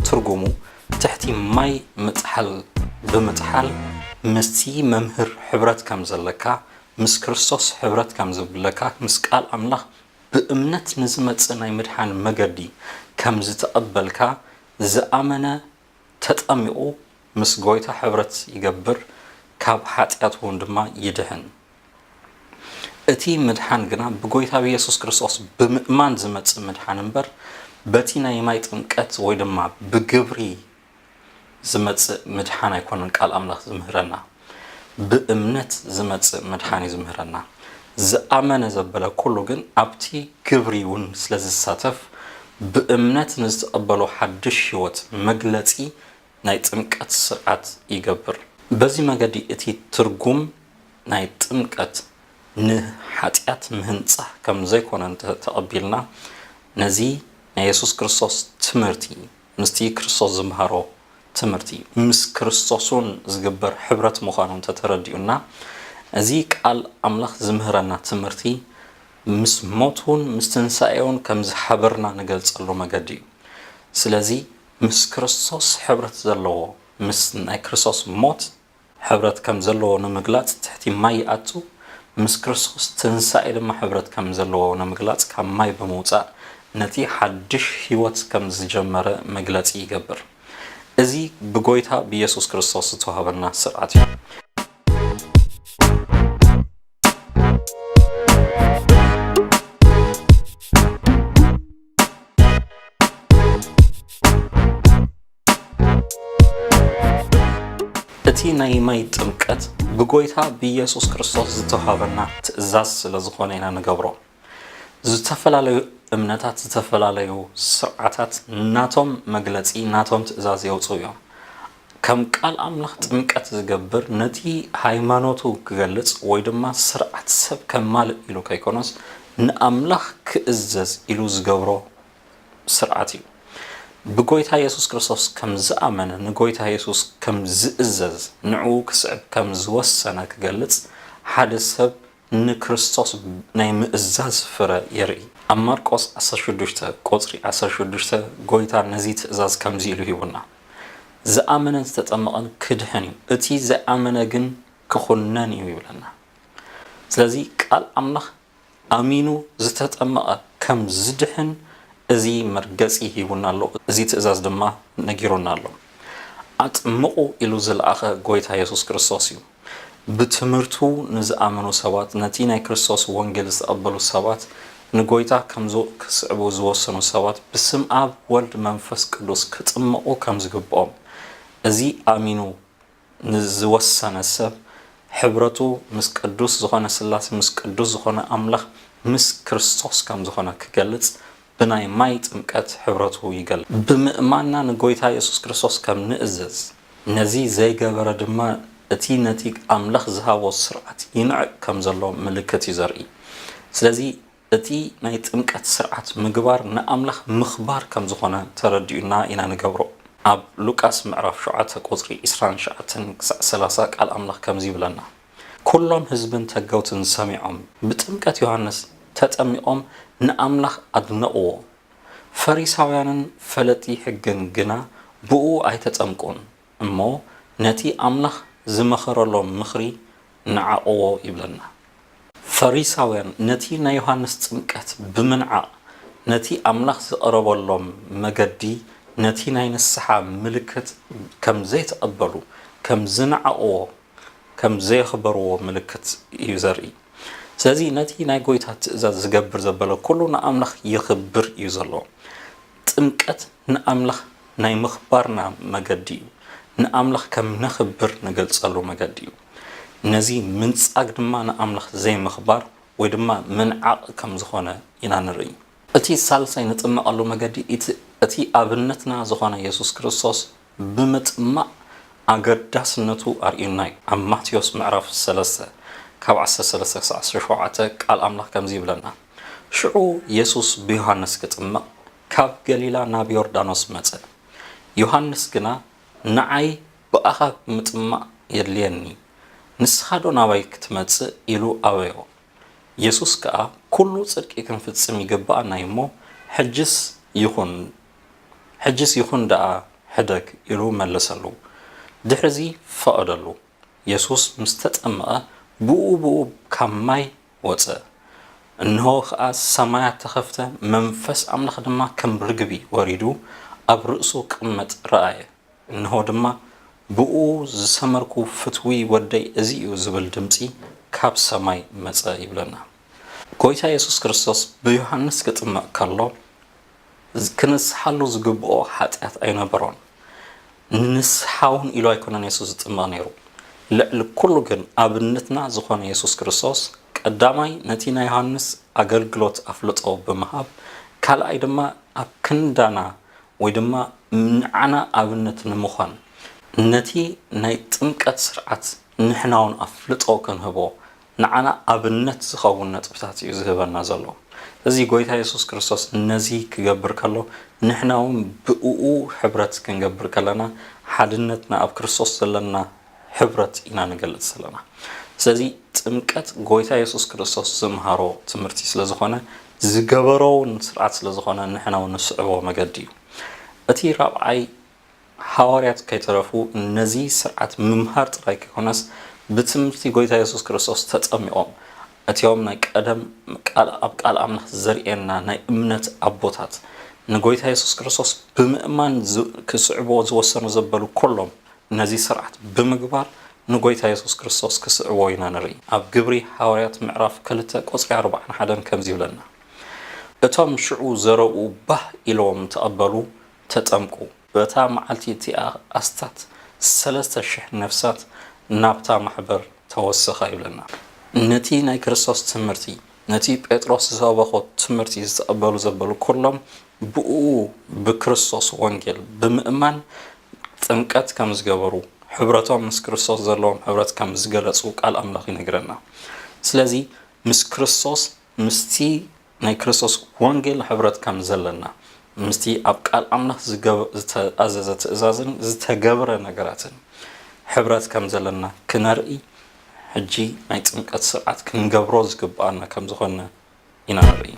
ትርጉሙ ትሕቲ ማይ ምጥሓል ብምጥሓል ምስቲ መምህር ሕብረት ከም ዘለካ፣ ምስ ክርስቶስ ሕብረት ከም ዝብለካ፣ ምስ ቃል ኣምላኽ ብእምነት ንዝመጽእ ናይ ምድሓን መገዲ ከም ዝተቐበልካ ዝኣመነ ተጠሚቑ ምስ ጎይታ ሕብረት ይገብር፣ ካብ ሓጢኣት እውን ድማ ይድሕን። እቲ ምድሓን ግና ብጎይታ ብየሱስ ክርስቶስ ብምእማን ዝመጽእ ምድሓን እምበር፣ በቲ ናይ ማይ ጥምቀት ወይ ድማ ብግብሪ ዝመጽእ ምድሓን ኣይኮነን ቃል ኣምላኽ ዝምህረና። ብእምነት ዝመጽእ ምድሓን እዩ ዝምህረና። ዝኣመነ ዘበለ ኩሉ ግን ኣብቲ ግብሪ እውን ስለ ዝሳተፍ፣ ብእምነት ንዝተቐበሎ ሓድሽ ህይወት መግለጺ ናይ ጥምቀት ስርዓት ይገብር። በዚ መገዲ እቲ ትርጉም ናይ ጥምቀት ንሓጢኣት ምህንጻ ከም ዘይኮነ እንተ ተቐቢልና፣ ነዚ ናይ የሱስ ክርስቶስ ትምህርቲ፣ ምስቲ ክርስቶስ ዝምሃሮ ትምህርቲ፣ ምስ ክርስቶስ እውን ዝግበር ሕብረት ምዃኑ እንተ ተረዲኡና፣ እዚ ቃል ኣምላኽ ዝምህረና ትምህርቲ ምስ ሞቱን ምስ ትንሳኤውን ከም ዝሓበርና ንገልጸሉ መገዲ እዩ። ስለዚ ምስ ክርስቶስ ሕብረት ዘለዎ፣ ምስ ናይ ክርስቶስ ሞት ሕብረት ከም ዘለዎ ንምግላጽ ትሕቲ ማይ ይኣቱ፣ ምስ ክርስቶስ ትንሳኤ ድማ ሕብረት ከም ዘለዎ ንምግላጽ ካብ ማይ ብምውጻእ ነቲ ሓድሽ ህይወት ከም ዝጀመረ መግለጺ ይገብር። እዚ ብጎይታ ብየሱስ ክርስቶስ ዝተዋህበና ስርዓት እዩ። እቲ ናይ ማይ ጥምቀት ብጎይታ ብኢየሱስ ክርስቶስ ዝተዋህበና ትእዛዝ ስለ ዝኾነ ኢና ንገብሮ። ዝተፈላለዩ እምነታት፣ ዝተፈላለዩ ስርዓታት ናቶም መግለጺ፣ ናቶም ትእዛዝ የውጽኡ እዮም። ከም ቃል ኣምላኽ ጥምቀት ዝገብር ነቲ ሃይማኖቱ ክገልጽ ወይ ድማ ስርዓት ሰብ ከማልእ ኢሉ ከይኮነስ ንኣምላኽ ክእዘዝ ኢሉ ዝገብሮ ስርዓት እዩ። ብጎይታ የሱስ ክርስቶስ ከም ዝኣመነ፣ ንጎይታ የሱስ ከም ዝእዘዝ፣ ንዕኡ ክስዕብ ከም ዝወሰነ ክገልጽ፣ ሓደ ሰብ ንክርስቶስ ናይ ምእዛዝ ፍረ የርኢ። ኣብ ማርቆስ ዓሰርተ ሽዱሽተ ቁጽሪ ዓሰርተ ሽዱሽተ ጎይታ ነዚ ትእዛዝ ከምዚ ኢሉ ሂቡና፣ "ዝኣመነን ዝተጠመቐን ክድሕን እዩ፣ እቲ ዘይኣመነ ግን ክኹነን እዩ" ይብለና። ስለዚ ቃል ኣምላኽ ኣሚኑ ዝተጠመቐ ከም ዝድሕን እዚ መርገጺ ሂቡና ኣሎ፣ እዚ ትእዛዝ ድማ ነጊሩና ኣሎ። "ኣጥምቑ" ኢሉ ዝለኣኸ ጎይታ የሱስ ክርስቶስ እዩ። ብትምህርቱ ንዝኣመኑ ሰባት፣ ነቲ ናይ ክርስቶስ ወንጌል ዝተቐበሉ ሰባት፣ ንጎይታ ከም ዝ-፣ ክስዕቡ ዝወሰኑ ሰባት፣ ብስም ኣብ፣ ወልድ፣ መንፈስ ቅዱስ ክጥመቑ ከም ዝግብኦም፣ እዚ ኣሚኑ ንዝወሰነ ሰብ፣ ሕብረቱ ምስ ቅዱስ ዝኾነ ስላሴ፣ ምስ ቅዱስ ዝኾነ ኣምላኽ፣ ምስ ክርስቶስ ከም ዝኾነ ክገልጽ፣ ብናይ ማይ ጥምቀት ሕብረቱ ይገልጽ። ብምእማንና ንጎይታ የሱስ ክርስቶስ ከም ንእዘዝ፣ ነዚ ዘይገበረ ድማ እቲ ነቲ ኣምላኽ ዝሃቦ ስርዓት ይንዕቅ ከም ዘሎ ምልክት እዩ ዘርኢ። ስለዚ እቲ ናይ ጥምቀት ስርዓት ምግባር ንኣምላኽ ምኽባር ከም ዝኾነ ተረዲኡና ኢና ንገብሮ። ኣብ ሉቃስ ምዕራፍ ሸውዓተ ቁጽሪ ዕስራን ትሽዓተን ክሳዕ ሰላሳ ቃል ኣምላኽ ከምዚ ይብለና፣ "ኩሎም ህዝብን ተገውትን ሰሚዖም፣ ብጥምቀት ዮሃንስ ተጠሚቖም ንኣምላኽ ኣድነቕዎ። ፈሪሳውያንን ፈለጢ ሕግን ግና ብእኡ ኣይተጠምቁን፣ እሞ ነቲ ኣምላኽ ዝመኸረሎም ምኽሪ ንዓቕዎ" ይብለና። ፈሪሳውያን ነቲ ናይ ዮሃንስ ጥምቀት ብምንዓቕ፣ ነቲ ኣምላኽ ዝቐረበሎም መገዲ፣ ነቲ ናይ ንስሓ ምልክት ከም ዘይተቐበሉ፣ ከም ዝነዓቕዎ፣ ከም ዘየኽበርዎ ምልክት እዩ ዘርኢ። ስለዚ ነቲ ናይ ጎይታ ትእዛዝ ዝገብር ዘበለ ኩሉ ንኣምላኽ የኽብር እዩ ዘሎ። ጥምቀት ንኣምላኽ ናይ ምኽባርና መገዲ እዩ። ንኣምላኽ ከም ነኽብር ንገልጸሉ መገዲ እዩ። ነዚ ምንጻግ ድማ ንኣምላኽ ዘይምኽባር ወይ ድማ ምንዓቕ ከም ዝኾነ ኢና ንርኢ። እቲ ሳልሳይ ንጥመቐሉ መገዲ፣ እቲ፣ እቲ ኣብነትና ዝኾነ የሱስ ክርስቶስ ብምጥማቕ ኣገዳስነቱ ኣርእዩና እዩ። ኣብ ማቴዎስ ምዕራፍ ሰለስተ ካብ ዓሰርተ ሰለስተ ክሳዕ ዓሰርተ ሸውዓተ ቃል ኣምላኽ ከምዚ ይብለና፣ "ሽዑ የሱስ ብዮሃንስ ክጥመቕ ካብ ገሊላ ናብ ዮርዳኖስ መጸ። ዮሃንስ ግና፣ 'ንዓይ ብኣኻ ምጥማቕ የድልየኒ፣ ንስኻዶ ናባይ ክትመጽእ?' ኢሉ ኣበዮ። የሱስ ከኣ፣ 'ኩሉ ጽድቂ ክንፍጽም ይግብኣና እዩ እሞ፣ ሕጅስ ይኹን፣ ሕጅስ ይኹን ደኣ ሕደግ ኢሉ መለሰሉ። ድሕርዚ ፈቐደሉ። የሱስ ምስ ተጠመቐ ብኡ ብኡ ካብ ማይ ወጸ። እንሆ ኸኣ ሰማያት ተኸፍተ፣ መንፈስ ኣምላኽ ድማ ከም ርግቢ ወሪዱ ኣብ ርእሱ ክቕመጥ ረኣየ። እንሆ ድማ ብኡ ዝሰመርኩ ፍትዊ ወደይ እዚ እዩ ዝብል ድምጺ ካብ ሰማይ መጸ ይብለና። ጎይታ የሱስ ክርስቶስ ብዮሃንስ ክጥመቕ ከሎ ክንስሓሉ ዝግብኦ ሓጢኣት ኣይነበሮን። ንንስሓ እውን ኢሉ ኣይኮነን የሱስ ዝጥመቕ ነይሩ። ልዕሊ ኩሉ ግን ኣብነትና ዝኾነ የሱስ ክርስቶስ ቀዳማይ ነቲ ናይ ዮሃንስ ኣገልግሎት ኣፍልጦ ብምሃብ፣ ካልኣይ ድማ ኣብ ክንዳና ወይ ድማ ንዓና ኣብነት ንምዃን ነቲ ናይ ጥምቀት ስርዓት ንሕና እውን ኣፍልጦ ክንህቦ ንዓና ኣብነት ዝኸውን ነጥብታት እዩ ዝህበና ዘሎ። እዚ ጎይታ የሱስ ክርስቶስ ነዚ ክገብር ከሎ ንሕና እውን ብእኡ ሕብረት ክንገብር ከለና ሓድነትና ኣብ ክርስቶስ ዘለና ሕብረት ኢና ንገልጽ ዘለና። ስለዚ ጥምቀት ጎይታ የሱስ ክርስቶስ ዝምሃሮ ትምህርቲ ስለ ዝኾነ ዝገበሮ እውን ስርዓት ስለ ዝኾነ ንሕና እውን ንስዕቦ መገዲ እዩ። እቲ ራብዓይ ሃዋርያት ከይተረፉ ነዚ ስርዓት ምምሃር ጥራይ ከይኮነስ ብትምህርቲ ጎይታ የሱስ ክርስቶስ ተጠሚቖም እቲኦም ናይ ቀደም ቃል ኣብ ቃል ኣምላኽ ዘርእየና ናይ እምነት ኣቦታት ንጎይታ የሱስ ክርስቶስ ብምእማን ዝ- ክስዕብዎ ዝወሰኑ ዘበሉ ኩሎም ነዚ ስርዓት ብምግባር ንጎይታ የሱስ ክርስቶስ ክስዕብዎ ኢና ንርኢ። ኣብ ግብሪ ሃዋርያት ምዕራፍ ክልተ ቁጽሪ ኣርባዓን ሓደን ከምዚ ይብለና፣ እቶም ሽዑ ዘረብኡ ባህ ኢሎም ተቐበሉ፣ ተጠምቁ። በታ መዓልቲ እቲኣ ኣስታት ሰለስተ ሽሕ ነፍሳት ናብታ ማሕበር ተወሰኻ ይብለና። ነቲ ናይ ክርስቶስ ትምህርቲ፣ ነቲ ጴጥሮስ ዝሰበኾ ትምህርቲ ዝተቐበሉ ዘበሉ ኩሎም ብኡ ብክርስቶስ ወንጌል ብምእማን ጥምቀት ከም ዝገበሩ፣ ሕብረቶም ምስ ክርስቶስ ዘለዎም ሕብረት ከም ዝገለጹ ቃል ኣምላኽ ይነግረና። ስለዚ ምስ ክርስቶስ ምስቲ ናይ ክርስቶስ ወንጌል ሕብረት ከም ዘለና ምስቲ ኣብ ቃል ኣምላኽ ዝተኣዘዘ ትእዛዝን ዝተገብረ ነገራትን ሕብረት ከም ዘለና ክነርኢ ሕጂ ናይ ጥምቀት ስርዓት ክንገብሮ ዝግብኣና ከም ዝኾነ ኢና ንርኢ።